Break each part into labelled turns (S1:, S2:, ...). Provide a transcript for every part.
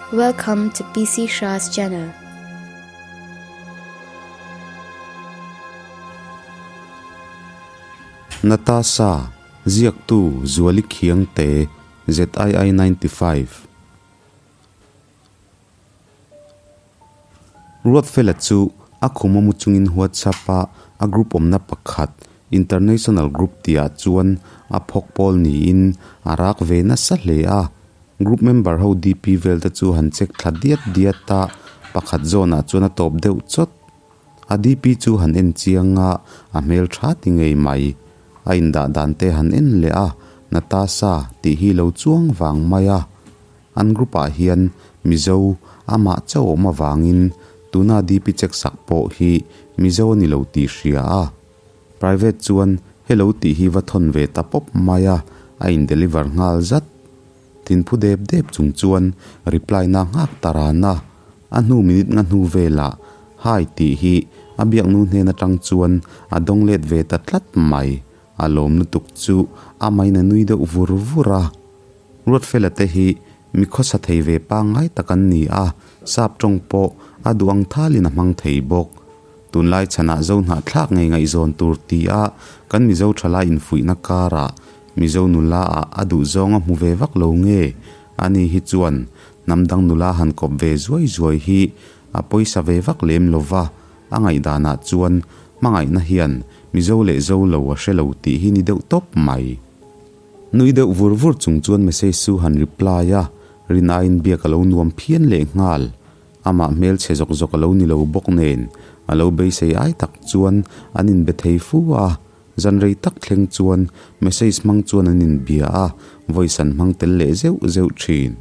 S1: Welcome to PC Shah's channel.
S2: Natasha, Ziaktu Zuali Khiangte, ZII 95. Ruatfela chu a khum a mu chungin WhatsApp a a group awmna pakhat International Group tihah chuan a phawk pawl niin a rak ve nasa hle a. Group member ho DP vel te chu han check thla diat diat a, pakhat zawnah chuan a tawp deuh chawt. A DP chu han en chiang a, a hmel tha ti ngei mai. A indah dan te han en leh a, Natasha tih hi lo chuang vang mai a. An group ah hian Mizo amah chauh awm avangin tuna DP check sak pawh hi Mizo a ni lo tih hria a. Private chuan hello tih hi va thawn ve ta pawp mai a, a in deliver nghal zat. Thinphu dep dep chung chuan reply na nghak ta ran a. A hnu minute nga hnu velah Hi tih hi a biaknu hnen atang chuan a dawng let ve ta tlat mai. A lawm lutuk chu amahin a nui deuh vur vur a. Ruatfela te hi mi khawsa thei ve pangngai tak an ni a, sap tawng pawh a duh ang thalin a hmang thei bawk. Tunlai chhanah zo hnahthlak ngei ngaihzawn tur ti a kan Mizo thalai infuihna karah Mizo nula ah a duh zawng a hmu ve vak lo nge? Ani hi chuan hnam dang nula han kawp ve zuai zuai hi a pawisa ve vak lem lo va, a ngaihdanah chuan hmangaihna hian Mizo leh Zo lo a hre lo tih hi ni deuh tawp mai. Nui deuh vur vur chung chuan message chu han reply a, rin aiin biak a lo nuam phian leh nghal. Amah hmelchhe zawk zawk a lo ni lo bawk nen, a lo beisei ai tak chuan an inbe thei fu a. Zan rei tak thleng chuan message hmang chuan an inbia a, voice an hmang tel leh zeuh zeuh thin.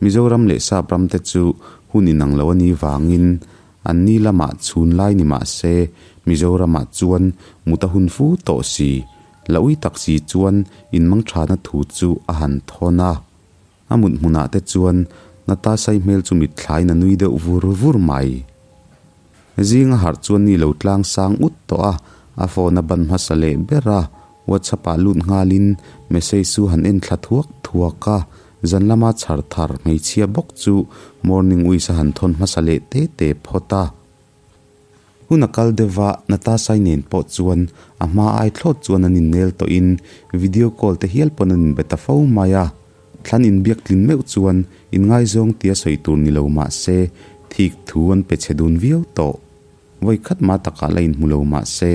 S2: Mizoram leh Sap ram te chu hun inang lo a nih vangin an ni lamah chhun lai ni mah se Mizoramah chuan mut a hun fu tawh si. La ui tak si chuan in mangthana thu chu a han thawn a. A mut hmunah te chuan Natasai hmel chu mitthlain a nui deuh vur vur mai. Zinga harh chuan ni lo tlang sang ut tawh a, a phone a ban hmasa leh ber a, WhatsApp ah lut nghalin message chu han en thla thuak thuak a, zan lama chhar thar hmeichhia bawk chu morning wish a han thawn hmasa leh te te phawt a. Hun a kal deuh va, Natasai nen pawh chuan a hma ai thlawt chuan an innel tawhin video call te hial pawn an inbe ta fo mai a. Thlan inbiak tlin meuh chuan inngaizawng tia sawi tur ni lo mah se thik thu an pe chhe dun viau tawh. Vawi khat mah takah la inhmu lo mah se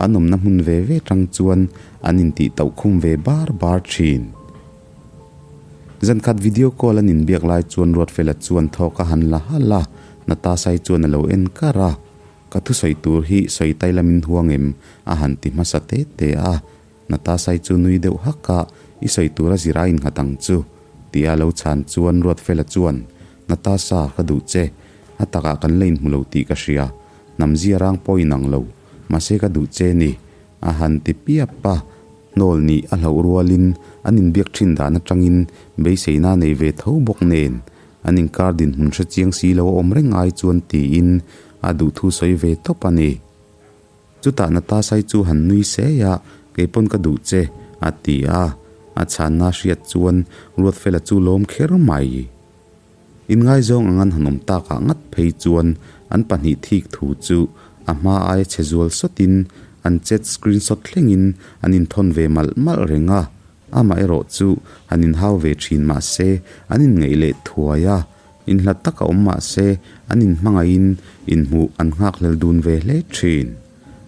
S2: an awmna hmun ve ve tang chuan an intih tauh khum ve bar bar thin. Zankhat video call an inbiak lai chuan Ruatfela chuan thawk a han la halh a, Natasai chuan a lo en kar a, Ka thusawi tur hi sawi tai lamin huang em? a han ti hmasa te te a. Natasai chu nui deuh hak a, I sawi tur a zir a innghat ang chu, tia lo chhan chuan Ruatfela chuan, Natasha, ka duh che. A takah kan la inhmu lo tih ka hria. Hnam zia rang pawh inang lo. Mahse ka duh che ni, a han ti piap a. Hnawl nih a hlauh rualin an inbiak thin dan atangin beiseina a nei ve tho bawk nen an inkar dinhmun hre chiang si lo a awm reng ai chuan tiin a duhthu sawi ve tawp a ni. Chutah Natasai chu han nui sei a, Keipawn ka duh che, a ti a. A chhanna hriat chuan Ruatfela chu lawm kher mai. Inngaizawng ang an han awm takah ngat phei chuan an pahnih thik thu chu a hma aia chhe zual sawtin an chat screenshot thlengin an inthawn ve malh malh reng a, amaherawh chu han inhau ve thin mah se an inngeih leh thuai a, inhlat taka awm mah se an inhmangaihin inhmuh an nghakhlel dun ve hle thin.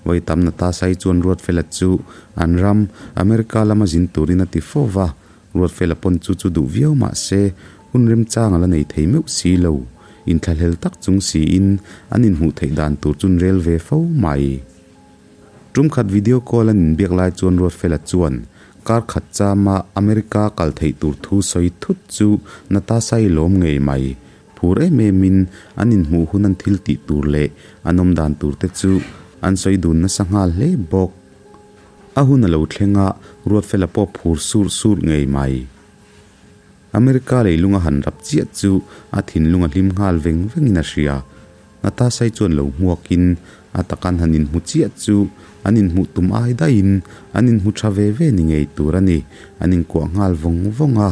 S2: Vawi tam Natasha-i chuan Ruatfela chu an ram America lama zin turin a ti fo va, Ruatfela pawn chu chu duh viau mah se, hun remchang a la nei thei meuh si lo. Inthlahlel tak chung siin an inhmuh theih dan tur chun rel ve fo mai. Tum khat video call an inbiak lai chuan Ruatfela chuan kar khat chama America kal theih tur thu sawi thut chu Natasha-i lawm ngei mai. Phur em emin an inhmuh hun an thil tih tur leh an awm dan tur te chu an sawi dun nasa nghal hle bawk. A hun a lo thleng a, Ruatfela pawh phur sur sur ngei mai. America leilung a han rap chiah chu a thinlung a hlim nghal veng vengin a hria. Natasai chuan lo hmuakin a takan han inhmu chiah chu an inhmuh tum ai daihin an inhmu tha ve ve ni ngei tur a ni, an inkuah nghal vawng vawng a.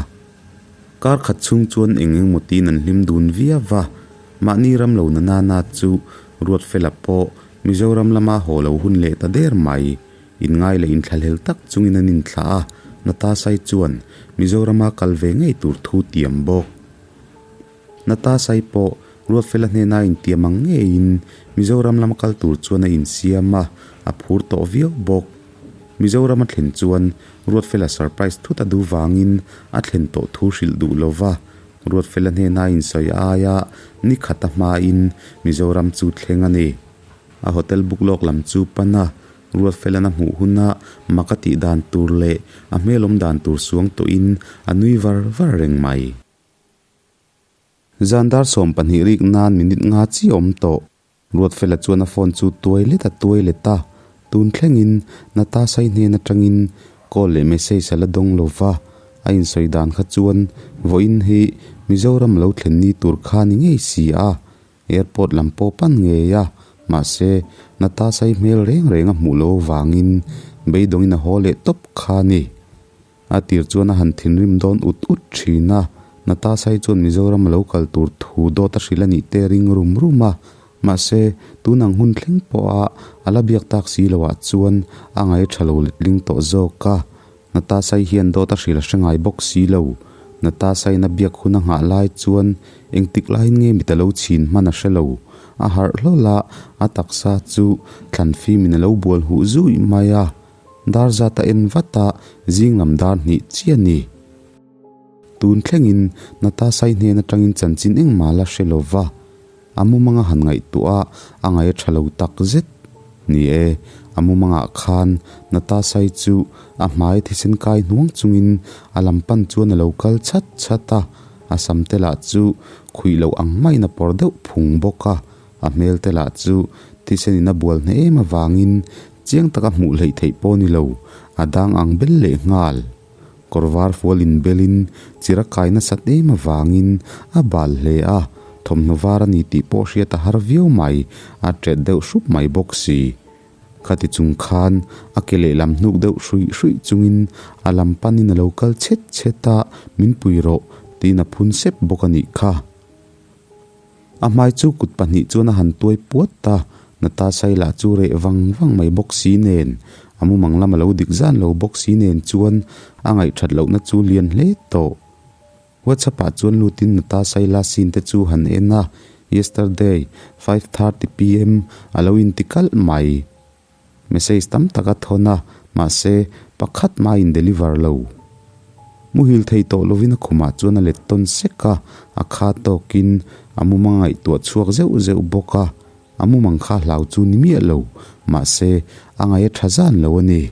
S2: Kar khat chhung chuan eng eng maw tiin an hlim dun viau va, mahni ram lo na nana chu Ruatfela pawh Mizoram lama haw lo hun leh ta der mai. Inngai leh inthlahlel tak chungin an inthlah a, Natasai chuan Mizorama kal ve ngei tur thu tiam bawk. Natasai pawh Ruatfela hnena intiam ang ngeiin Mizoram lama kal tur chuan a insiam a, a phur tawh viau bawk. Mizoram a thlen chuan Ruatfela surprise thut a duh vangin a thlen tawh thu hrilh duh lova Ruatfela hnena insawi aia ni khat a hmain Mizoram chu thleng a ni. A hotel book lawk lam chu pan a, Ruatfela'n a hmuh huna mak a tih dan tur leh a hmelawm dan tur suang tawhin a nui var var reng mai. Zan dar 20 rik nan minute nga chi a awm tawh. Ruatfela chuan a phone chu tuai let a tuai let a, tun thlengin Natasha-i hnen atangin call leh message a la dawng lo va, a insawi dan kha chuan vawiin hi Mizoram lo thlen ni tur kha ni ngei si a, airport lam pawh pan ngei a, mahse Natasha-i hmel reng reng a hmuh loh avangin beidawngin a haw leh tawp kha a ni. A tir chuan a han thinrim dawn ut ut thin a, Natasha-i chuan Mizoram a lo kal tur thu dawt a hrilh a nih te ring rum rum a, mahse tun ang hun thleng pawha a la biak tak si loah chuan a ngaih tha lo letling tawh zawk a, Natasha-i hian dawt a hrilh a hre ngai bawk si lo. Natasha-in a biak hun a nghah lai chuan engtik laiin nge mit a lo chhin hman a hre lo. A harh hlawl a, a taksa chu thlan fimin a lo bual huh zui mai a. Dar zat a en vat a, zing lam dar hnih chiah a ni. Tun thlengin Natasha-i hnen atangin chanchin engmah la hre lo va, a mumanga han ngaihtuah a, a ngaih a tha lo tak zet. Ni e, a mumangah khan Natasha-i chu a hmai thisen kai hnuang chungin a lam pan chuan a lo kal chhat chhat a, a sam te lah chu khuih loh ang maiin a pawr deuh phung bawk a. A hmel te lah chu thisen in a bual hneh em avangin chiang taka hmuh hleih theih pawh ni lo, a dang ang bel leh nghal. Kawr var fual in belin chir a kai nasat em avangin a bal hle a, thawmhnaw var a ni tih pawh hriat a har viau mai, a ṭet deuh hrup mai bawk si. Khati chung khan a ke lehlam hnuk deuh hruih hruih chungin a lam panin a lo kal chhet chhet a, min pui rawh tiin a phun sep bawk a nih kha. A hmai chu kut pahnih chuan a han tuai puat ta, Natasha-i lah chu reh vang vang mai bawk si nen, a mumang lam a lo dik zan lo bawk si nen chuan a ngaihthat lohna chu lian hle tawh. WhatsApp ah chuan lutin Natasha-i last scene te chu han en a, Yesterday, 5:30 pm a lo inti kalh mai. Message tam tak a thawn a, mahse, pakhat mah a in deliver lo. Muhil thei tawh lovin a khumah chuan a let tawn sek a, a kha tawkin a mumang ngaihtuah chhuak zeuh zeuh bawk a, a mumang kha hlau chu ni miah lo, mahse, a ngaih a tha zan lo a ni.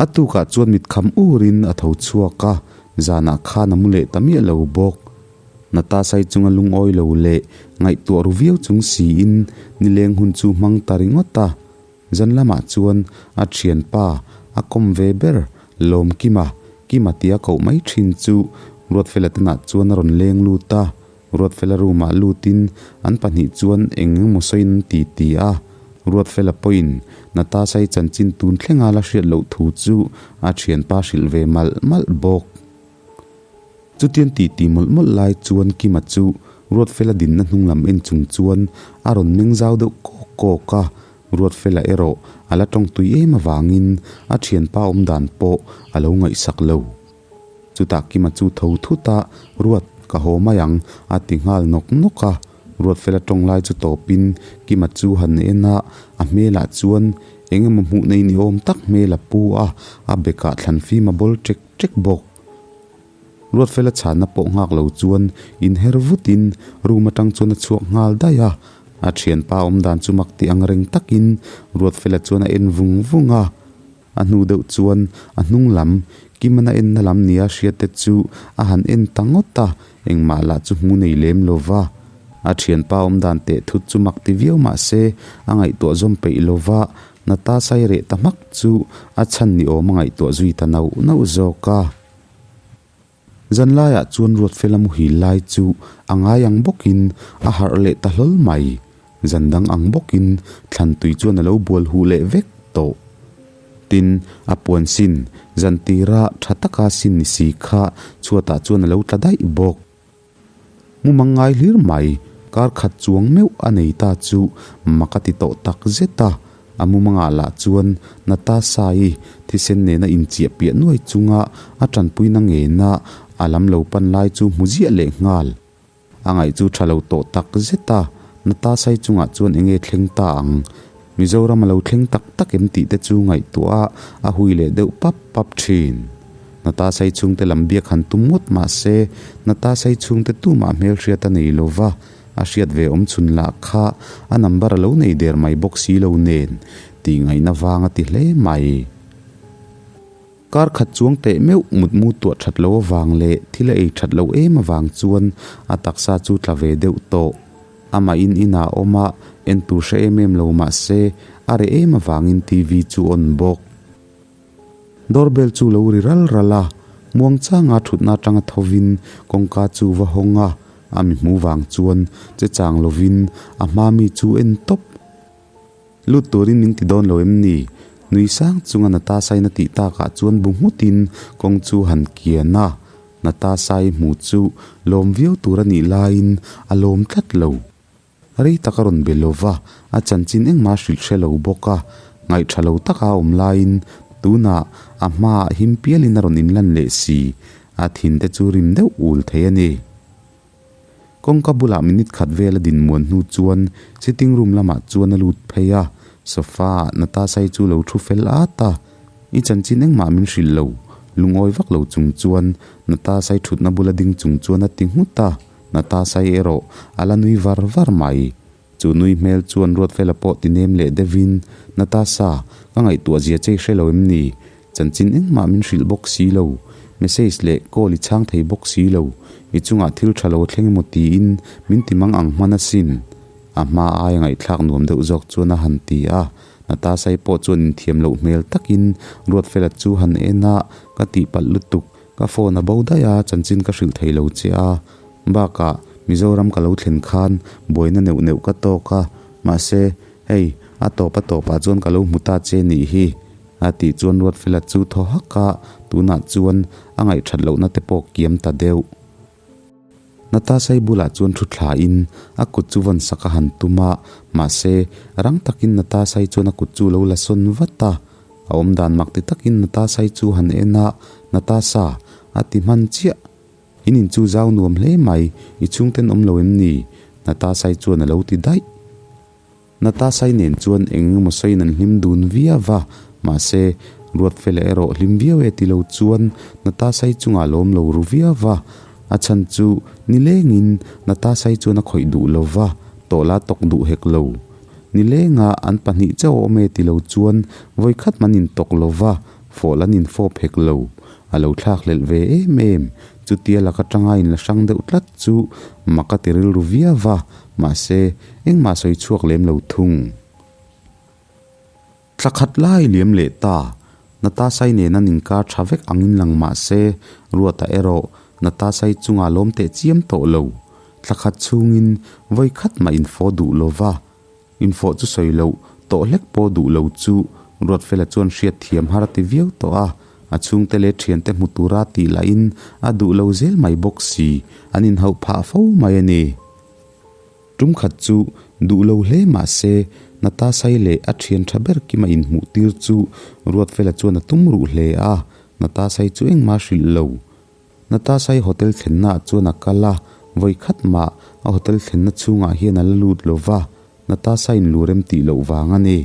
S2: A tukah chuan mitkham urin a tho chhuak a, zanah khan a mu leh ta miah lo bawk. Natasha-i chunga lungawi lo leh ngaihtuah ru viau chung siin nileng hun chu hmang ta ringawt a. Zan lamah chuan a thianpa a kawm ve ber Lawmkima, Kima tia koh mai thin chu Ruatfela tenah chuan a rawn leng lut a. Ruatfela room-ah lutin an pahnih chuan eng emaw sawiin an ti ti a. Ruatfela pawhin Natasha-i chanchin tun thlenga la hriat loh thu chu a thianpa hrilh ve malh malh bawk. Chutian ti ti mawlh mawlh lai chuan Kima chu Ruatfela dinna hnung lam en chung chuan a rawn meng zau deuh kawk kawk a. Ruatfela erawh a la tawng tui em avangin a thianpa awm dan pawh a lo ngaihsak lo. Chutah Kima chu tho thut a, Ruat, ka haw mai ang, a ti nghal nawk nawk a. Ruatfela tawng lai chu tawpin Kima chu han en a, a hmelah chuan eng emaw hmuh nei ni awm tak hmel a pu a, a bekah thlan fim a bawl ṭek ṭek bawk. Ruatfela chhanna pawh nghak lo chuan inher vutin room atang chuan a chhuak nghal daih a, a thianpa awmdan chu mak ti ang reng takin Ruatfela chuan a en vung vung a. A hnu deuh chuan a hnung lam, Kimana enna lam nia hriat te chu a han en ta ngawt a, engmah lah chu hmu nei lem lo va. A thianpa awm dan teh thut chu mak ti viau mah se a ngaihtuah zawm peih lo va, Natasha-i reh ta hmak chu a chhan ni awm a ngaihtuah zui ta nauh nauh zawk a. Zanlaiah chuan Ruatfela muhil lai chu a ngai ang bawkin a harh leh ta hlawl mai. Zan dang ang bawkin thlan tui chuan a lo bual huh leh vek tawh. Tin, a puan sin, Zantira tha taka sin ni si kha chhuatah chuan a lo tla daih bawk. Mumang ngai hlir mai, kar khat chuang meuh a nei ta chu mak a ti tawh tak zet a. A mumangah lah chuan Natasha-i thisen nena inchiah piah nuai chunga a tanpuina ngena a lam lo pan lai chu hmu ziah leh nghal. A ngaih chu tha lo tawh tak zet a, Natasha-i chungah chuan enge thleng ta ang? Mizoram a lo thleng tak tak em tih te chu ngaihtuah a, a hui leh deuh pap pap thin. Natasha-i chhungte lam biak han tum ngawt mah se, Natasha-i chhungte tumah hmelhriat a nei lo va, a hriat ve awm chhun lah kha a number a lo nei der mai bawk si lo nen tih ngaihna vang a ti hle mai. Kar khat chuang teh meuh mutmu tuah that lo avang leh thil a ei that loh em avang chuan a taksa chu tla ve deuh tawh. Amah in inah a awm a, en tur hre em em lo mah se a reh em avangin TV chu on bawk. Doorbell chu lo ri ral ral a, muangchanga thutna atanga thovin kawngka chu va hawng a, a mi hmu vang chuan che chang lovin a hma mi chu en tawp. Lut turin min ti dawn lo em ni? Nui sang chunga Natasha-in a tih takah chuan bu nghutin kawng chu han kian a. Natasha-i hmu chu lawm viau tur a nih laiin a lawm tlat lo. Rei tak a rawn be lo va, a chanchin engmah a hrilh hre lo bawk a. Ngaihṭha lo taka a awm laiin tunah a hmaah him pialin a rawn inlan leh si. A thinte chu rim deuh ul thei a ni. Kawngka bulah minute khat vel a din muan hnu chuan sitting room lamah chuan a lut phei a, sofa ah Natasha-i chu lo thu fel at a, I chanchin engmah min hrilh lo, lungawi vak lo chung chuan Natasha-i thutna bula ding chung chuan a ti nghut a, Natasha-i erawh a la nui var var mai. Chu nui hmel chuan Ruatfela pawh ti nem leh deuhin, Natasha, ka ngaihtuah zia che i hre lo em ni? Chanchin engmah min hrilh bawk si lo. Message leh call i chhang thei bawk si lo. I chungah thil tha lo a thleng emaw tiin min ti mang ang hman asin. A hma aia ngaihthlak nuam deuh zawk chuan a han ti a. Natasha-i pawh chuan inthiam loh hmel takin Ruatfela chu han en a, Ka tihpalh lutuk, ka phone a bo daih a, chanchin ka hrilh thei lo che a. Bakah, Mizoram ka lo thlen khan buaina neuh neuh ka tawk a, mahse, hei, a tawp a tawpah chuan ka lo hmu ta che nih hi, a tih chuan Ruatfela chu thaw hak a, tunah chuan a ngaihthat lohna te pawh kiam ta deuh. Natasha-i bulah chuan thu thlain a kut chu vawn sak a han tum a, mahse, rang takin Natasha-i chuan a kut chu lo la sawn vat a. A awmdan mak ti takin Natasha-i chu han en a, Natasha, a ti hman chiah. In in chu zau nuam hle mai, i chhungten awm lo em ni? Natasai chuan a lo ti daih. Natasai nen chuan eng emaw sawiin an hlim dun viau va, mahse, Ruatfela erawh hlim viau e ti lo chuan Natasai chungah a lawm lo ru viau va. A chhan chu nilengin Natasai chuan a khawih duh lo va, tawhla tawk duh hek lo. Nilenga an pahnih chauh a awm e ti lo chuan vawikhat man intawk lo va, fawh lan infawp hek lo. A lo thlak hlelh ve em em. Chutia lak atanga in la hrang deuh tlat chu mak a ti rilru viau va, mahse, engmah sawi chhuak lem lo thung. Thla khat lai liam leh ta, Natasai nen an inkar tha vek angin lang mahse, Ruata erawh Natasai chungah lawm teh chiam tawh lo. Thla khat chhungin vawi khat mah infawh duh lo va, Infawh chu sawi loh, tawh hlek pawh duh lo chu Ruatfela chuan hriat thiam har a ti viau tawh a, a chhungte leh thiante hmu tura tih lahin a duh lo zel mai bawk si, an inhauh phah fo mai a ni. Tum khat chu duh lo hle mah se Natasai leh a thian tha ber kima inhmuh tir chu Ruatfela chuan a tum ruh hle a, Natasai chu engmah hrilh lo. Natasha-i hotel thlennaah chuan a kal a, vawi khat mah a hotel thlenna chhungah hian a la lut lo va, Natasha-in lu rem tih loh vang a ni.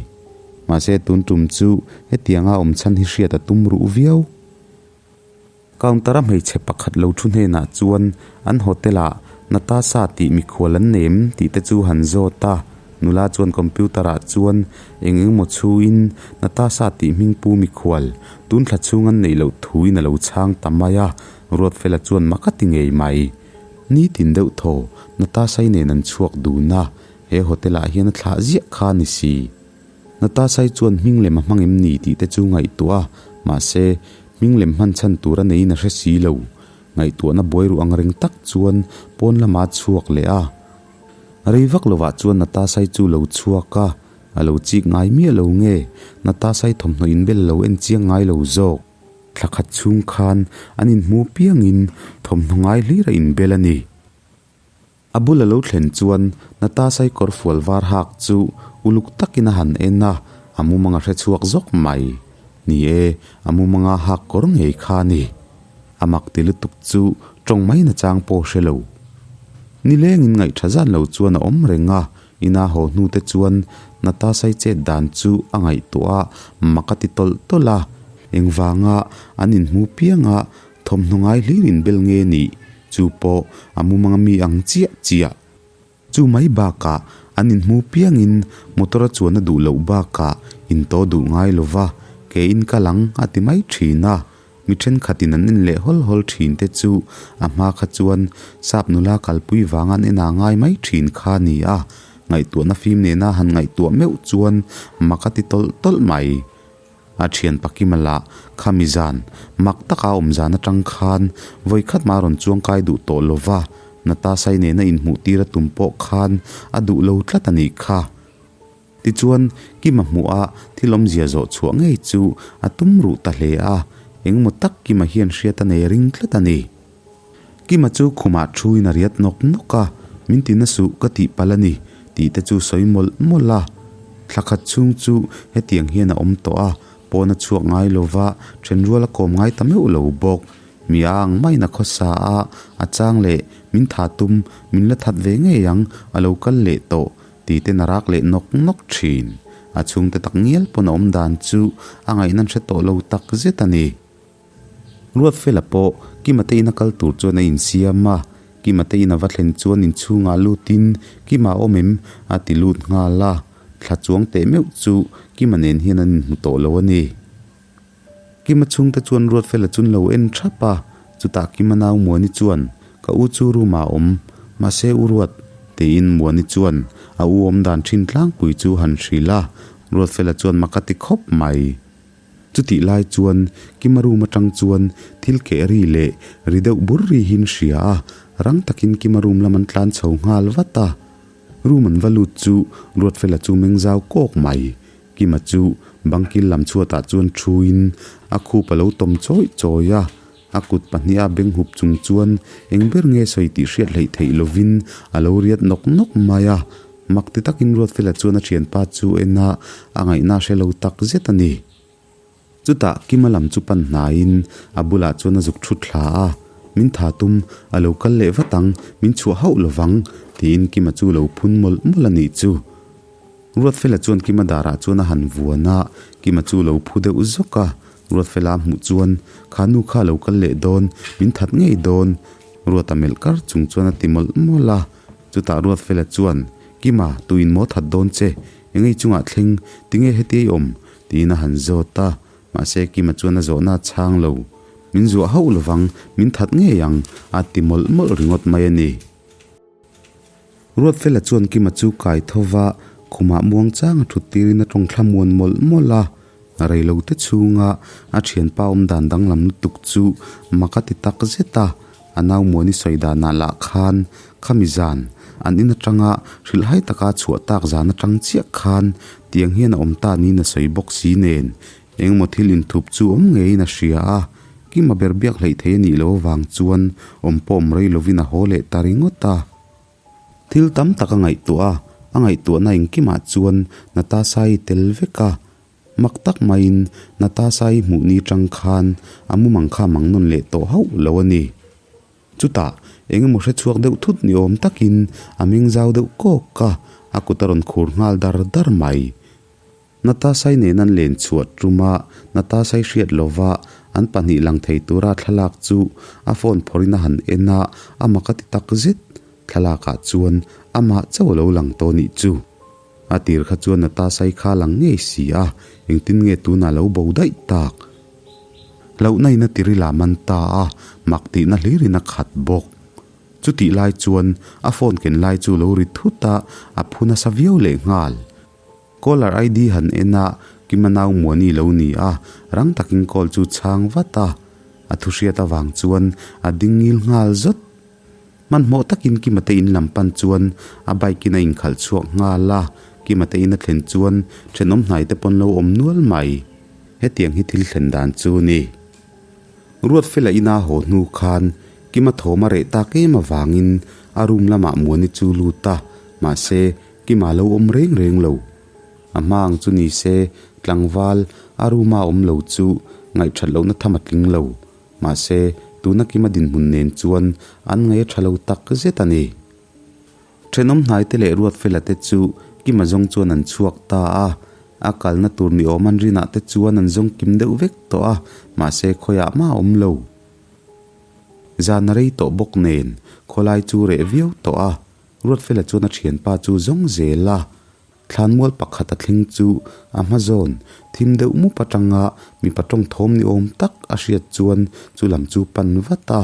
S2: Mahse tun tum chu hetianga awm chhan hi hriat a tum ruh viau. Counter-a hmeichhe pakhat lo thu hnenah chuan an hotel-ah Natasha tih mikhual an nei em tih te chu han zawt a, nula chuan computer-ah chuan eng engemaw chhuin Natasha tih hming pu mikhual tun thla chhung an neih loh thuin a lo chhang ta mai a, Ruatfela chuan mak a ti ngei mai. Nitin deuh thaw Natasha-i nen an chhuak dun a, he hotel-ah hian a thlah ziah kha a ni si. Natasha-i chuan hming lem a hmang em ni tih te chu ngaihtuah a, mahse hming lem hman chhan tur a neiin a hre si lo. Ngaihtuahna buai ruh ang reng tak chuan pawn lama chhuak leh a. Rei vak lovah chuan Natasha-i chu lo chhuak a, a lo chik ngai miah lo nge Natasha-i thawmhnaw inbel lo en chiang ngai lo zawk. Thla khat chhung khan an inhmu piangin thawmhnaw ngai hlir a inbel a ni. A bul a lo thlen chuan Natasai kawr fual var hak chu uluk takin a han en a, a mumang a hre chhuak zawk mai. Ni e, a mumanga hak kawr ngei kha a ni. A mak ti lutuk chu tawng mai nachang pawh hre lo. Nilengin ngaihṭha zan lo chuan a awm reng a, ina haw hnu te chuan Natasai chet dan chu a ngaihtuah a, mak a ti tawlh tawlh a. Engvanga an inhmu pianga Thawmhnaw ngai hlir in bel nge nih chu pawh a mumang mi ang chiah chiah. Chu mai bakah an inhmu piangin motor a chuan a duh loh bakah in to duh ngai lo va, ke in kal ang a ti mai thin a. Mi thenkhatin an en leh hawl hawl thin te chu a hma kha chuan sap nula kalpui vang an en a ngai mai thin kha a ni a, ngaihtuahna fim nena han ngaihtuah meuh chuan mak a ti tawlh tawlh mai. A thian Pakima lah khami zan, mak taka awm zan atang khan vawi khat mah a rawn chuang kai duh tawh lo va, Natasai nena inhmuh tir a tum pawh khan a duh lo tlat a nih kha. Tichuan, Kima hmuh a thil awmzia zawh chhuah ngei chu a tum ruh ta hle a, engemaw tak Kima hian hriat a nei ring tlat a ni. Kima chu khumah thuin a riat nawk nawk a, Min ti na suh ka tih palh a ni tih te chu sawi mawlh mawlh a. Thla khat chhung chu hetiang hian a awm tawh a, pawn a chhuak ngai lo va, then rual a kawm ngai ta meuh lo bawk. Mi a ang maiin a khawsa a, a chang leh min tha tum, min la that ve ngei ang, a lo kal leh tawh tih ten a rak leh nawk nawk thin. A chhungte tak ngial pawn a awm dan chu a ngaihna an hre tawh lo tak zet a ni. Ruatfela pawh Kima te ina kal tur chuan a insiam a, Kima te ina va thlen chuan inchhungah lutin Kima awm em? a ti lut nghal a, thla chuang teh meuh chu Kima nen hian an inhmu tawh lo a ni. Kima chhungte chuan Ruatfela chu an lo en thap a, chutah Kima nau Muani chuan Ka u chu room ah awm, mahse u Ruat tiin Muani chuan a u awm dan thin tlangpui chu han hrilh a, Ruatfela chuan mak a ti khawp mai. Chutih lai chuan Kima room atang chuan thil keh ri leh ri deuh bur ri hi an hria a, rang takin Kima room lam an tlan chho nghal vat a. Room an va lut chu Ruatfela chu meng zau kawk mai. Kima chu bangkil lam chhuatah chuan thuin a khup a lo tawm chawi chawi a, a kut pahniha beng hup chung chuan eng ber nge sawi tih hriat hleih theih lovin a lo riat nawk nawk mai a. Mak ti takin Ruatfela chuan a thianpa chu en a, a ngaihna a hre lo tak zet a ni. Chutah Kima lam chu pan hnaiin a bulah chuan a zuk thut thla a, Min tha tum, a lo kal leh vat ang, min chhuah hauh lovang, tiin Kima chu lo phun mawlh mawlh a nih chu. Ruatfela chuan Kima darah chuan a han vuan a, Kima chu lo phu deuh zawk a. Ruatfela a hmuh chuan, Kha nu kha a lo kal leh dawn, min that ngei dawn, Ruata melh kar chung chuan a ti mawlh mawlh a. Chutah Ruatfela chuan, Kima, tuin maw that dawn che? Engei chungah thleng, tinge heti ei awm? tiin a han zawt a. Mahse Kima chuan a zawhna a chhang lo. Min zuah hauh lovang, min that ngei ang, a ti mawlh mawlh ringawt mai a ni. Ruatfela chuan Kima chu kai tho va, khumah muang chang a thut tirin a tawng thla muan mawlh mawlh a. Reilote chhunga a thianpa awm dan danglam lutuk chu mak a ti tak zet a, a nau Muani sawi danah lah khan khami zan an in atanga hrilhhai taka chhuah tak zan atang chiah khan tiang hian a awm ta niin a sawi bawk si nen engemaw thil inthup chu awm ngeiin a hria a. Kima ber biak hleih thei a nih loh avang chuan awm pawh awm rei lovin a haw leh ta ringawt a. Thil tam tak a ngaihtuah a, a ngaihtuahna engkimah chuan Natasha-i tel vek a. Mak tak maiin Natasha-i hmuh ni tang khan a mumang kha mang nawn leh tawh hauh lo a ni. Chutah eng emaw hre chhuak deuh thut ni awm takin a meng zau deuh kawk a, a kut a rawn khur nghal dar dar mai. Natasai nen an len chhuah tum a, Natasai hriat lova an pahnih lang thei tura thlalak chu a phone phawrhin a han en a, a mak a ti tak zet. Thlalakah chuan amah chauh a lo lang tawh nih chu. A tir kha chuan Natasai kha lang ngei si a, engtin nge tunah lo bo daih tak? Hlauhna in a tiril ah man ta a, mak tihna hlirin a khat bawk. Chutih lai chuan a phone ken lai chu lo ri thut a, a phu nasa viau lehnghal. Caller ID han en a, Kima nau Muani lo ni a, rang takin call chu chhang vat a. A thu hriat avang chuan a ding ngil nghal zawt. Hmanhmawh takin Kima te in lam pan chuan a bike in a inkhalh chhuak nghal a, Kima te in a thlen chuan thenawm hnai te pawn lo awm nual mai. Hetiang hi thil thlen dan chu ni. Ruatfela ina haw hnu khan Kima thawm a reh tak em avangin a room lamah Muani chu lut a, mahse Kima lo awm reng reng lo. A hma ang chu ni se tlangval a room a awm lo chu ngaihthat lohna tham a tling lo. Mahse tuna Kima dinhmun nen chuan an ngaih a tha lo tak zet a ni. Thenawm hnaite leh Ruatfela te chu Kima zawng chuan an chhuak ta a, a kalna tur ni awm an rinah te chuan an zawng kim deuh vek tawh a, mahse khawiah mah a awm lo. Zan a rei tawh bawk nen khawlai chu reh viau tawh a, Ruatfela chuan a thianpa chu zawng zel a, thlanmual pakhat a thleng chu a hma zawn thim deuh mup atanga mipa tawng thawm ni awm tak a hriat chuan chu lam chu pan vat a.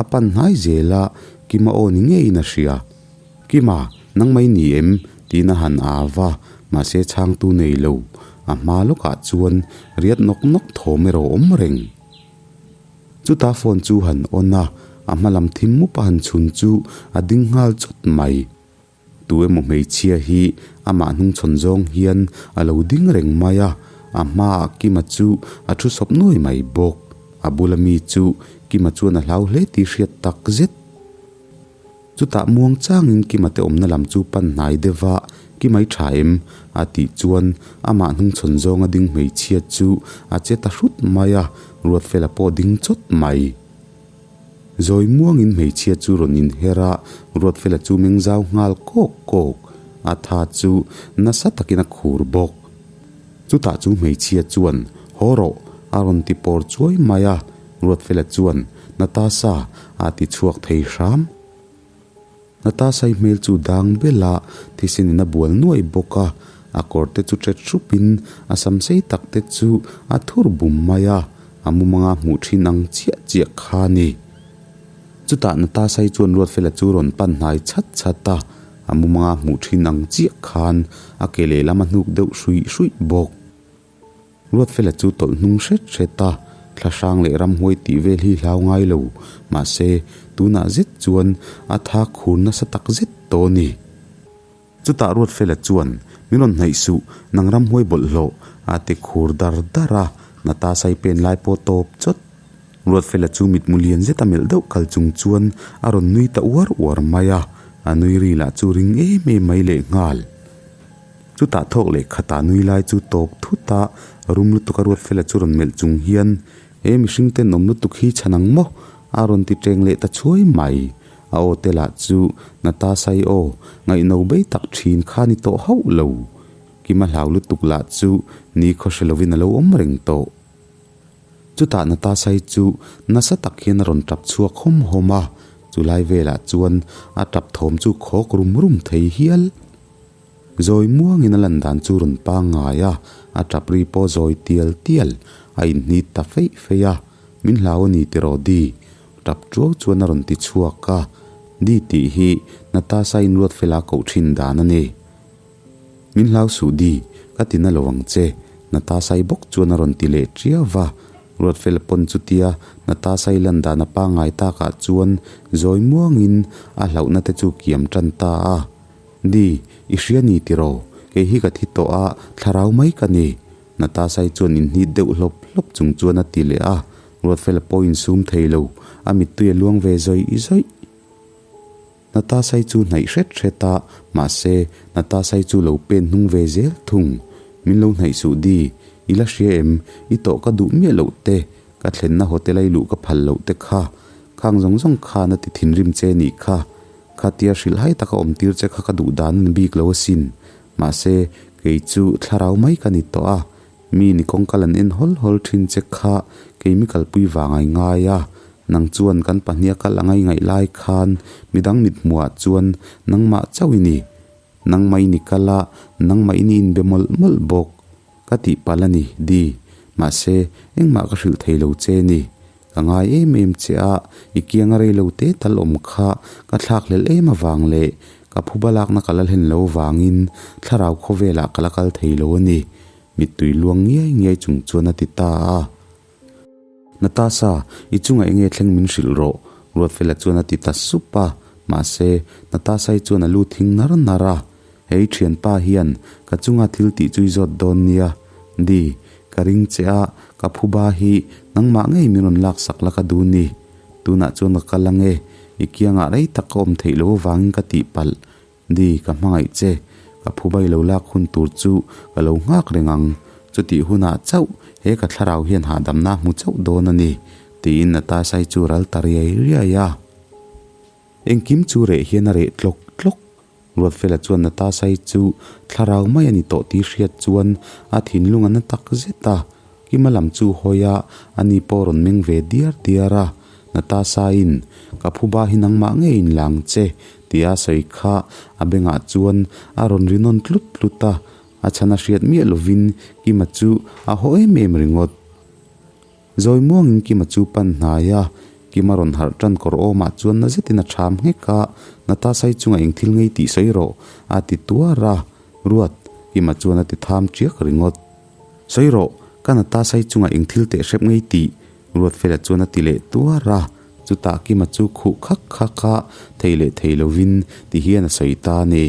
S2: A pan hnai zel a, Kima aw ni ngeiin a hria. Kima, nang mai ni em? tiin a han au va, mahse chhangtu nei lo. A hma lawkah chuan riat nawk nawk thawm erawh awm reng. Chuta phone chu han on a, a hma lam thim mup a han chhun chu a ding nghal chawt mai. Tu emaw hmeichhia hi amah hnungchhawn zawng hian a lo ding reng mai a, a hmaah Kima chu a thu sawp nuai mai bawk. A bula mi chu Kima chuan a hlau hle tih hriat tak zet. Chutah muang changin Kima te awmna lam chu pan hnai deuh a, Kima i tha em? a tih chuan amah hnungchhawn zawnga ding hmeichhia chu a che ta hrut mai a, Ruatfela pawh ding chawt mai. Zawi muangin hmeichhia chu rawn inher a, Ruatfela chu meng zau nghal kawk kawk. A tha chu nasa takin a khur bawk. Chutah chu hmeichhia chuan, Haw rawh, a rawn ti pawr chuai mai a, Ruatfela chuan, Natasha, a ti chhuak thei hram. Natasha-i hmel chu dang bel a, thisen in a bual nuai bawk a, a kawr te chu ṭet hrupin a sam sei tak te chu a thur bum mai a, a mumanga hmuh ṭhin ang chiah chiah kha a ni. Chutah Natasha-i chuan Ruatfela chu rawn pan hnai chhat chhat a, a mumanga hmuh ṭhin ang chiah khan a ke lehlam a hnuk deuh hruih hruih bawk. Ruatfela chu tawlh hnung hret hret a, thla hrang leh ramhuai tih vel hi hlau ngai lo, mahse tunah zet chuan a tha khur nasa tak zet tawh a ni. Chutah Ruatfela chuan, Min rawn hnaih suh, nang ramhuai bawlhhlawh, a ti khur dar dar a, Natasha-i pen lai pawh tawp chawt. Ruatfela chu mitmu lian zet a melh deuh kal chung chuan a rawn nui ta uar uar mai a, a nui ri lah chu ring em em mai lehnghal. Chutah thawk leh khatah nui lai chu tawp thut a, rum lutuk a Ruatfela chu rawn melh chung hian, He mihring tenawm lutuk hi chhan ang maw? a rawn ti teng leh ta chhuai mai. A aw te lah chu Natasha-i aw ngaihno bei tak thin kha ni tawh hauh lo. Kima hlau lutuk lah chu ni khaw hre lovin a lo awm reng tawh. Chutah Natasha-i chu nasa tak hian a rawn tap chhuak hawm hawm a, chulai velah chuan a tap thawm chu khawk rum rum thei hial. Zawi muangin a lan dan chu rawn pangngai a, a tap ri pawh zawi tial tial a inhnit ta feih feih a, Min hlau a ni tiraw Di? Tap tuau chuan a rawn ti chhuak a, Di tih hi Natasha inruat fela koh thin dan a ni. Min hlau suh Di, ka ti na lo ang che, Natasha-i bawk chuan a rawn ti leh tiau va, Ruatfela pawn chutia Natasha-i lan dan a pangngai takah chuan zawi muangin a hlauhna te chu kiam tan ta a. Di, i hria ni tiraw? Kei hi ka thi tawh a, thlarau mai ka ni. Natasha-i chuan inhnit deuh hlawp hlawp chung chuan a ti leh a, Ruatfela pawh insum thei lo, a mittui a luang ve zawih zawih. Natasha-i chu hnaih hret hret a, mahse, Natasha-i chu lo pen hnung ve zel thung. Min lo hnaih suh Di, i la hria em? I tawh ka duh miah loh te, ka thlenna hotel a i luh ka phal loh te kha. Khang zawng zawng khan a ti thinrim che nih kha. Khatia hrilh hai taka awm tir che kha ka duh dan a ni bik lo asin. Mahse, kei chu thlarau mai ka ni tawh a, mi ni kawngkal an en hawl hawl thin che kha kei mi kalpui vang ai ngai a. Nang chuan kan pahnih a kal angai ngaih lai khan midang mithmuhah chuan nangmah chauh i ni. Nangmah i ni kal a, nangmah i ni inbe mawlh mawlh bawk. Ka tihpalh a ni, Di. Mahse, engmah ka hrilh thei lo che ni. Ka ngai em em che a, i kianga rei lo te tal awm kha ka thlak hlelh em avang leh ka phuba lakna ka la hlen lo vangin thlarau khawvelah ka la kal thei lo a ni, mittui luang ngiai ngiai chung chuan a ti ta a. Natasha, i chungah enge thleng min hrilh rawh, Ruatfela chuan a ti ta sup a, mahse, Natasha-i chuan a lu thing nar nar a. Hei thianpa hian ka chunga thil tih chu i zawt dawn nia, Di, ka ring che a, Ka phuba hi nangmah ngei min rawn laksak la ka duh ni. Tunah chuan ka kal ange, i kiangah rei tak ka awm theih lo avangin ka tihpalh. Di, ka hmangaih che. Ka phuba i lo lak hun tur chu ka lo nghak reng ang. Chutih hunah chauh he ka thlarau hian hahdamna a hmu chauh dawn a ni, tiin Natasha-i chu ral ta riai riai a. Engkim chu reh hian a reh tlawk tlawk. Ruatfela chuan Natasha-i chu thlarau mai a ni tawh tih hriat chuan a thinlung a na tak zet a. Kima lam chu hawi a, ani pawh rawn meng ve diar diar a. Natasha-in, Ka phuba hi nangmah ngei in la ang che, tia a sawi kha a bengah chuan a rawn ri nawn tlut tlut a. A chhan a hriat miah lovin Kima chu a haw em em ringawt. Zawi muangin Kima chu pan hnai a, Kima rawn harh tan kawr awmah chuan na zetin a ṭham nghek a, Natasai chunga eng thil ngei tih sawi rawh, a ti tuar a, Ruat, Kima chuan a ti tham ṭiak ringawt. Sawi rawh, ka Natasai chunga eng thil teh hrep ngei tih, Ruatfela chuan a ti leh tuar a, chutah Kima chu khuh khak khak a, thei leh thei lovin ti hian a sawi ta a ni.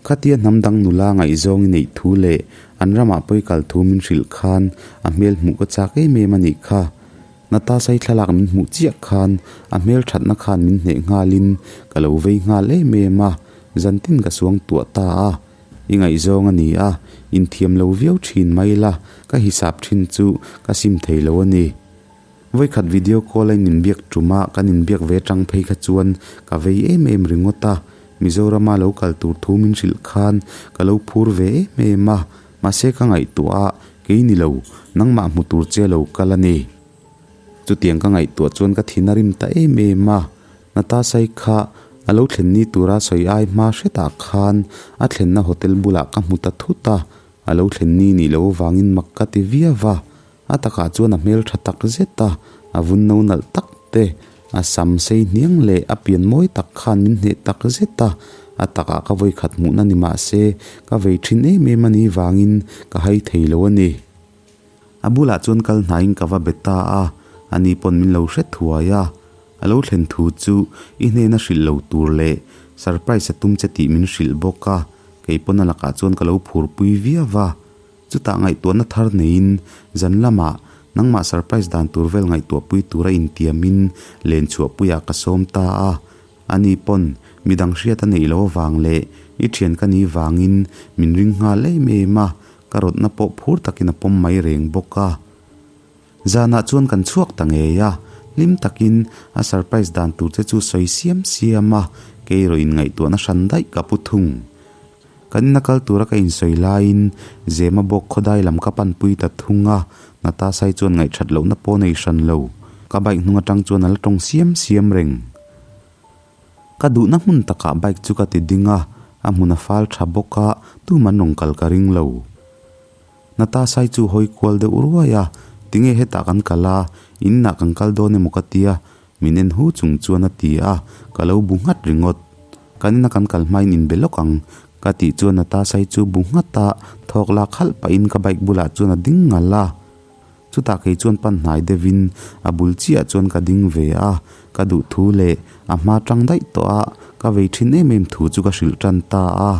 S2: Khatia hnam dang nula ngaihzawng i neih thu leh an ramah pawi kal thu min hrilh khan a hmel hmuh ka chak em em a nih kha. Natasai thlalak min hmuh chiah khan a hmel thatna khan min hneh nghalin ka lo vei nghal em em a, zantin ka suang tuah ta a. I ngaihzawng a ni a, inthiam lo viau thin mai la, ka hisap thin chu ka sim thei lo a ni. Vawikhat video call a in inbiak tum a, kan inbiak ve atang phei kha chuan ka vei em em ringawt a, Mizorama lo kal tur thu min hrilh khan ka lo phur ve em em a, mahse ka ngaihtuah a, kei ni lo, nangmah hmu tur che lo kal a ni. Chutiang ka ngaihtuah chuan ka thin a rim ta em em a, Natasai kha a lo thlen ni tura sawi ai hma hretah khan a thlenna hotel bulah ka hmu ta thut a, a lo thlen ni nih loh avangin mak ka ti viau va. A takah chuan a hmel tha tak zet a, a vun no nalh tak te, a sam sei hniang leh a pian mawi tak khan min hneh tak zet a, a takah ka vawi khat hmuhna ni mah se ka vei thin em em a ni vangin ka hai thei lo a ni. A bulah chuan kal hnaiin ka va be ta a, ani pawn min lo hre thuai a, a lo thlen thu chu i hnena hrilh lo tur leh surprise a tum che tih min hrilh bawk a, kei pawn a lakah chuan ka lo phurpui viau va. Chutah ngaihtuahna thar neiin zan lamah nangmah surprise dan tur vel ngaihtuahpui tura intiamin len chhuahpuiah ka sawm ta a. Ani pawn midang hriat a neih loh avang leh i thian ka nih vangin min ring nghal em em a, ka rawtna pawh phur takin a pawm mai reng bawk a. Zanah chuan kan chhuak ta ngei a, hlim takin a surprise dan tur che chu sawi siam siam a, kei erawh in ngaihtuahna hran daih ka pu thung. Kan ina kal tura ka insawi laiin Zema bawk khawdai lam ka panpui ta thung a, Natasai chuan ngaihthat lohna pawh nei hran lo. Ka bike hnung atang chuan a la tawng siam siam reng. Ka duhna hmun takah bike chu ka ti ding a, a hmun a fal tha bawk a, tuman rawn kal ka ring lo. Natasai chu hawi kual deuh ruai a, Tinge hetah kan kal a, inah kan kal dawn emaw ka tia, Min en hu chung chuan a ti a, ka lo bu nghat ringawt. Kan ina kan kal hmain inbe lawk ang, ka tih chuan Natasai chu bu nghat a, thawk lak halh pahin ka bike bulah chuan a ding ngal a. Chutah kei chuan pan hnai deuhin a bul chiah chuan ka ding ve a, ka duh thu leh a hma tang daih tawh a, ka vei thin em em thu chu ka hrilh tan ta a.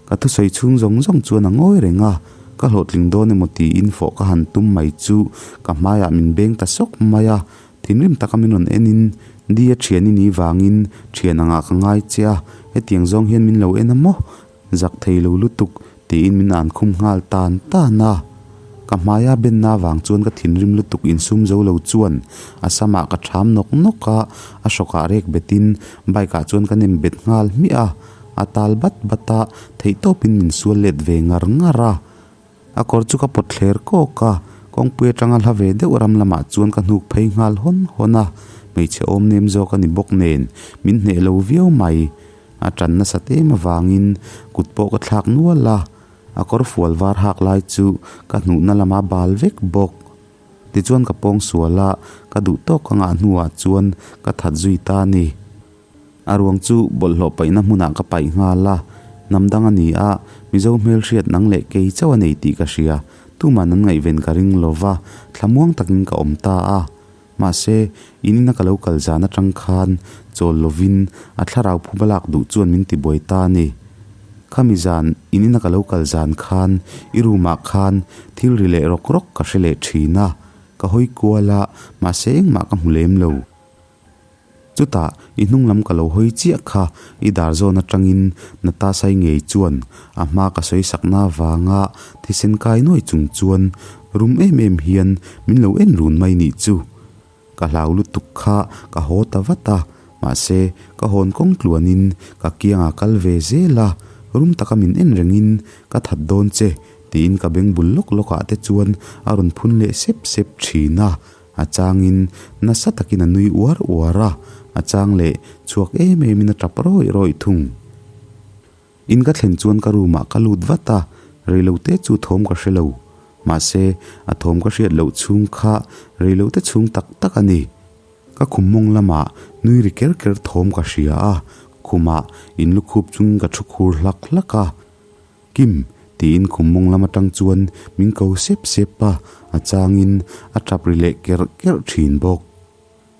S2: Ka thusawi chhung zawng zawng chuan a ngawi reng a, ka hlawhtling dawn emaw tiin fawh ka han tum mai chu ka hmaiah min beng ta sawk mai a, thinrim taka min rawn enin Di a thian i nih vangin thian angah ka ngai che a, hetiang zawng hian min lo en a maw? Zak thei lo lutuk tiin min an khum nghal tan tan a. Ka hmaia benna vang chuan ka thinrim lutuk insum zo lo chuan a samah ka ṭham nawk nawk a, a hrawkah rek betin bike ah chuan ka nem bet nghal hmiah a. A tal bat bat a, theihtawpin min sual let ve ngar ngar a. A kawr chu ka pawt thler kawk a, kawngpui atanga hla ve deuh ram lamah chuan ka hnuk phei nghal hawn hawn a. Hmeichhe awm nem zawk a ni bawk nen, min hneh lo viau mai. A tan nasat em avangin kut pawh ka thlak nual a, a kawr fual var hak lai chu ka hnuhna lama bal vek bawk. Tichuan ka pawng sual a, ka duh tawk ka ngah hnuah chuan ka that zui ta a ni. A ruang chu bawlhhlawh paihna hmunah ka paih nghal a, hnam dang a ni a, Mizo hmelhriat nang leh kei chauh a nei tih ka hria, tuman an ngaihven ka ring lo va, thlamuang takin ka awm ta a. Mahse, in ina ka lo kal zan atang khan chawl lovin a thlarau phuba lak duh chuan min tibuai ta a ni. Khami zan In ina ka lo kal zan khan i room ah khan thil ri leh rawk rawk ka hre leh thin a, ka hawi kual a, mahse engmah ka hmu lem lo. Chutah i hnung lam ka lo hawi chiah kha i dar zawn atangin Natasai ngei chuan a hma ka sawi sakna avanga thisen kai nuai chung chuan rum em em hian min lo en run mai nih chu. Ka hlau lutuk kha ka haw ta vat a, mahse ka hawn kawng tluanin ka kiangah kal ve zel a, rum taka min en rengin ka that dawn che tiin ka beng bul lawk lawkah te chuan a rawn phun leh sep sep thin a, a changin nasa takin a nui uar uar a, a chang leh chhuak em emin a tap rawih rawih thung. In ka thlen chuan ka room ah ka lut vat a, reilote chu thawm ka hre lo. Mahse, a thawm ka hriat loh chhung kha reilote chhung tak tak a ni. Ka khum mawng lamah nui ri ker ker thawm ka hria a, khumah in lukhup chungin ka thu khur hlak hlak a. Kim, tiin khum mawng lam atang chuan min ko sep sep a, a changin a tap ri leh kerh kerh thin bawk.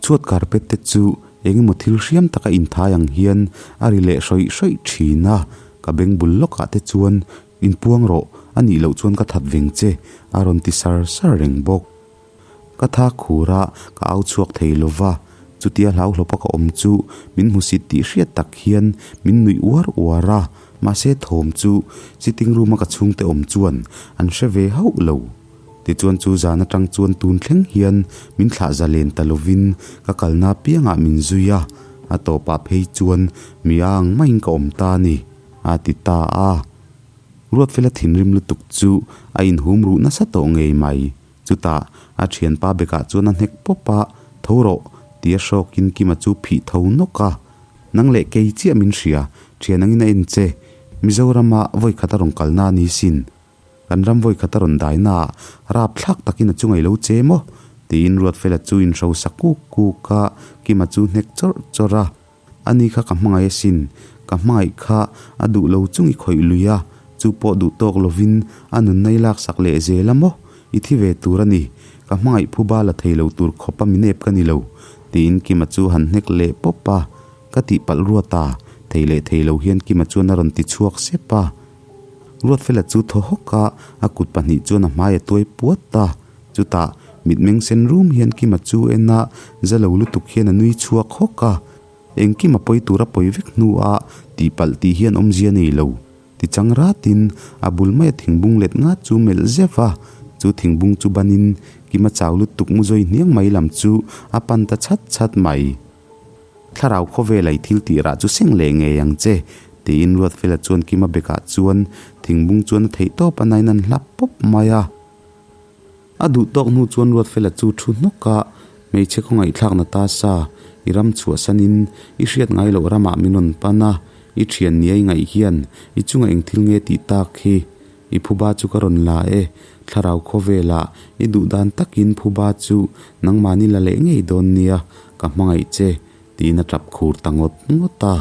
S2: Chhuat carpet te chu eng emaw thil hriam taka inthai ang hian a ri leh hrawih hrawih thin a, ka beng bul lawkah te chuan inpuang rawh a nih loh chuan ka that veng che a rawn ti sar sar reng bawk. Ka tha khur a, ka au chhuak thei lo va, chutia hlauhlawpa ka awm chu min hmusit tih hriat tak hian min nuih uar uar a, mahse thawm chu sitting room a ka chhungte awm chuan an hre ve hauh lo. Tichuan chu zan atang chuan tun thleng hian min thlah zalen ta lovin ka kalna apiangah min zui a, a tawpah phei chuan mi a ang maiin ka awm ta a ni, a ti ta a. Ruatfela thinrim lutuk chu a inhum ruh nasa tawh ngei mai. Chutah a thianpa bekah chuan a hnek pawp a, Tho rawh, tia hrawkin Kima chu phih tho nawk a. Nang leh kei chiah min hria, thian angin a en che. Mizorama vawi khat a rawn kalna a ni sin. Kan ram vawi khat a rawn dai na ah rap thlak takin a chunga i lo che maw? tiin Ruatfela chu in hrosa kuk kuk a, Kima chu hnek chawrh chawrh a. Ani kha ka hmangaih asin, ka hmangaih kha a duh lo chung i khawih lui a, chu pawh duh tawk lovin a nunna i laksak leh zel a maw? I thi ve tur a ni, ka hmangaih phuba la thei lo tur khawp a mi nep ka ni lo, tiin Kima chu han hnek leh pawp a. Ka tihpalh ruat a, thei leh thei lo hian Kima chuan a rawn ti chhuak sep a. Ruatfela chu thaw hawk a, a kut pahnih chuan a hmai a tuai puat a. Chutah, mitmeng sen rum hian Kima chu en a, za lo lutuk hian a nui chhuak hawk a. Engkim a pawi tur a pawi vek hnu a, tihpalh tih hian awmzia nei lo. Ti chang ratin, a bul maia thingbung let ngat chu melh zeuh a. Chu thingbung chu banin, Kima chau lutuk mu zawi hniang mai lam chu a pan ta chhat chhat mai. Thlarau khawvel ai thil tih rah chu seng leh ngei ang che, tiin Ruatfela chuan Kima bekah chuan thingbung chuan a theih tawp a nain an hlap pawp mai a. A duh tawk hnu chuan Ruatfela chu thu hnawk a, hmeichhe khawngaihthlak na ta sa, i ram chhuahsanin i hriat ngai loh ramah min rawn pan a, i thian nia i ngaih hian i chunga eng thil nge tih tak hi? I phuba chu ka rawn la e, thlarau khawvelah i duh dan takin phuba chu nangmahni la leh ngei dawn nia, ka hmangaih che, tiin a tap khur ta ngawt ngawt a.